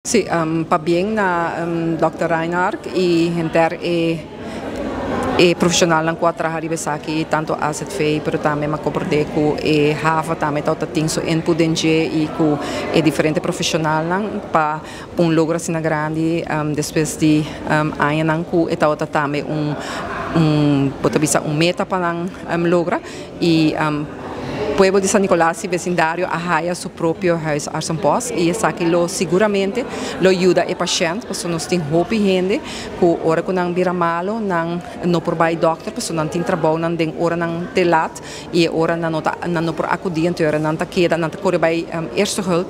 Si, pabien na Dr. Reinhardt y henter e profesionalnan cu a traha riba esaki, tanto AZV, pero tambe m'a comprende cu e HAVA tambe tin su input den dje y cu e diferente profesionalnan pa un logro asina grandi despues di añanan cu e tabata tambe un por bisa un meta pa nan logra y pueblo di San Nicolas y vecindario a haya su propio huisartsenpost y esaki lo seguramente lo yuda e pashent, pasobra nos tin hopi hende cu ora cu nan bira malo nan no por bay dokter, pasobra nan tin trabou nan den ora nan te laat y ora nan no ta nan no por acudi, anto ora nan ta keda nan ta core bay eerste hulp,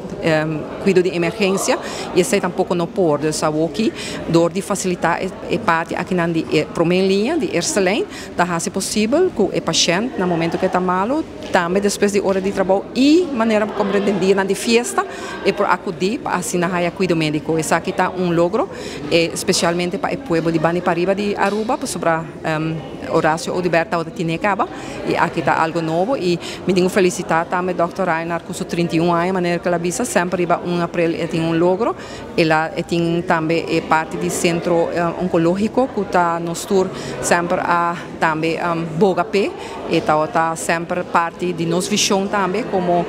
cuido di emergencia, y esey tampoco no por. Dus awoki door di facilita e parti akinan di e prome linea di eerste lijn ta haci posibel cu e pashent na momento cu e ta malo tambe despues di ora di trabou y manera bo comprende dianan di fiesta e por acudi pa asina haya cuido medico. Esaki ta un logro, specialmente pa e pueblo di banda pariba di Aruba, pasobra Horacio Oduber tabata tine caba y aki ta algo nobo y mi tin cu felicita tambe Dr. Reinhardt cu su 31 aña. Manera cu el a bisa, semper riba 1 april e tin un logro. El a e tin tambe e parti di centro oncologico cu ta nos tur semper a tambe boga p'e e ta semper parti di nos vision tambe como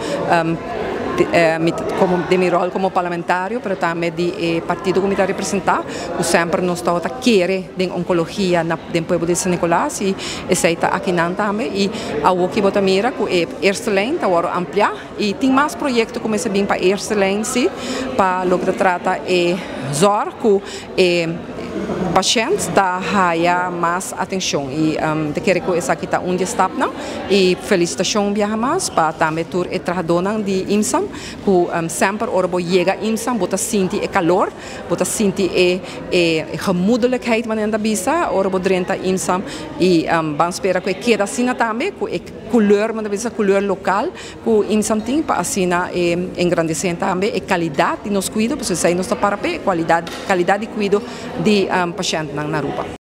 di mi rol como parlamentario, pero tambe di partido cu mi ta representa, cu semper nos ta kere den oncologia na den pueblo di San Nicolas y esey ta akinan tambe y awo cu bo ta mira cu e eerste lijn ta wordo amplia y tin mas proyecto cu cuminsa bin pa eerste lijn, si, pa loke ta trata e zorg cu e pashent ta haya mas atencion y ta kere cu esaki ta un di stapnan y felicitacion biaha mas pa tambe tur e trahadornan di IMSAM cu semper ora bo yega IMSAM bo ta sinti e calor, bo ta sinti e gemoedelijkheid, manera bisa, ora bo drenta IMSAM y ban spera cu e keda asina tambe cu e color, manera bisa, color local cu IMSAM tin pa asina engrandece tambe e calidad di nos cuido, pasobra esey nos ta para p'e calidad di cuido di pashentnan na Aruba.